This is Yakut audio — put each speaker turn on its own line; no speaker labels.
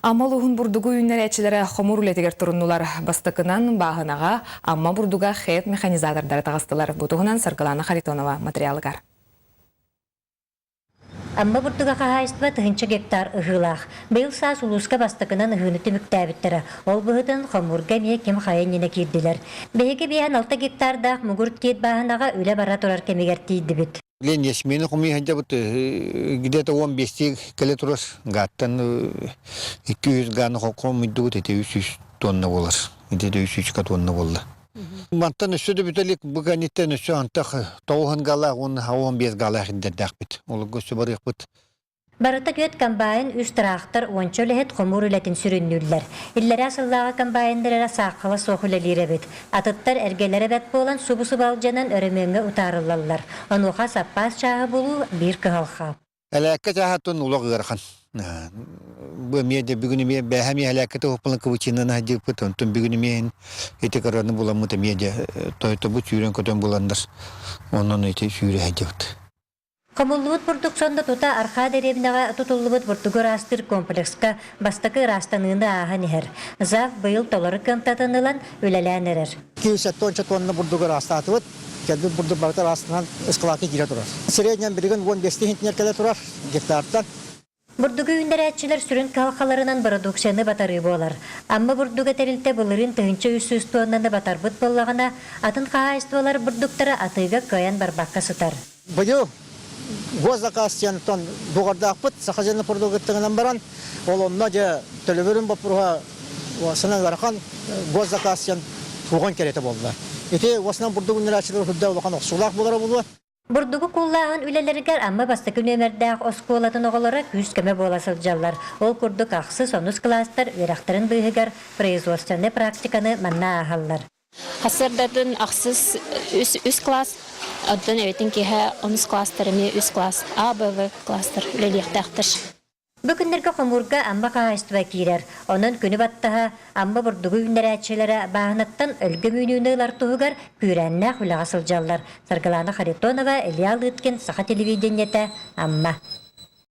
Амма улууһун бурдугу үүннэрээччилэрэ хомуур үлэтигэр туруннулар. Бастакынан бааһынаҕа Амма бурдуга ХЭТ механизатордара таҕыстылар. Бу туһунан Саргылана Харитонова материалыгар.
Амма бурдуга хаһаайыстыба тыһыынча гектар ыһыылаах. Быйыл саас улууска бастакынан ыһыыны түмүктээбиттэрэ. Ол быһыытын хомуурга эмиэ ким хайа иннинэ киирдилэр. Биһиги 56 гектардаах Мугур Тиит бааһынаҕа үлэ бара турар кэмигэр тиийдибит.
Лен ячмени хомуйа сылдьабыт где-то 15 кэлэ турар гааттан 200 гааны хомуйдубут ити 300 тонна буолар где-то 300 тонна буолла. Мантан өссө да бүтэ илик бу кэнниттэн өссө антах тоҕуһун галаах уонна 15 галаах ирдэрдээхпит. Олорго өссө барыахпыт.
Барыта түөрт комбайн, үс тыраахтар, уонча үлэһит хомуур үлэтин сүрүннүүллэр. Иллэрээ сыллааҕы комбайннар эрэ сааххала суох үлэлиир эбит. Атыттар эргэлэрэ бэрт буолан субу-субу алдьанан өрөмүөҥҥэ утаарыллаллар. Онуоха саппаас чааһы булуу биир кыһалҕа.
Элээккэ чааһаттан олох ыарахан. Бу эмиэ де бүгүн эмиэ бээһэ эмиэ элээккэ туһуппалан кыбычыынан сылдьыппыт, онтон бүгүн эмиэ ити кыраны буламмыт эмиэ де тойтобу сүүрэн-көтөн буланнар онон ити сүүрэ сылдьыбыт.
Хомуллубут бурдук сонно тута Архаа дэриэбинэҕэ тутуллубут бурдугу ыраастыыр комплекска бастакы ыраастаныыны ааһан иһэр. ЗАВ быйыл толору кыамтатын ылан үлэлээн эрэр.
270 тонна бурдугу ыраастаатыбыт. Кэлбит бурдук барыта ыраастанан ыскылаакка киирэ турар. Среднем билигин 15 тыһыынча кэлэ турар гектартан.
Бурдугу үүннэрээччилэр сүрүн кыһалҕаларынан бородууксуйаны батарыы буолар. Амма бурдуга тэрилтэ былырыын 1300 туоннаны батарбыт буоллаҕына, атын хаһаайыстыбалар бурдуктара атыыга кыайан барбакка сытар.
Быйыл госзаказ диэн дуоҕардаахпыт Саха сирин продуктыгынан баран, ол онно дьэ төлөбүрүн боппуруоһа сынан ыарахан госзаказ диэн туоҕун кэриэтэ буолла. Ити уосунан бурдук үүннэрээччилэр үрдэ улахан охсуулаах буолара буолуо.
Бурдугу кууллааһын үлэлэригэр Амма бастакы нүөмэрдээх оскуолатын оҕолоро күүс-көмө буола сылдьаллар. Ол курдук ахсыс, онус кылаастар үөрэхтэрин быыһыгар производственнай практиканы манна ааһаллар.
Сарсыардатын ахсыс үс, үс класс, оттон эбэтин киэһэ онус класстар эмиэ үс класс, А, Б, В класстар үлэлиэхтээхтэр.
Бу күннэргэ хомуурга Амма хаһаайыстыба киирэр. Онон күнү баттаһа Амма бурдугу үүннэрээччилэрэ бааһынаттан өлгөм үүнүүнү ылар туһугар күүрээннээх үлэҕэ сылдьаллар. Саргылана Харитонова, Илья Лыткин, Саха телевидениетэ, Амма.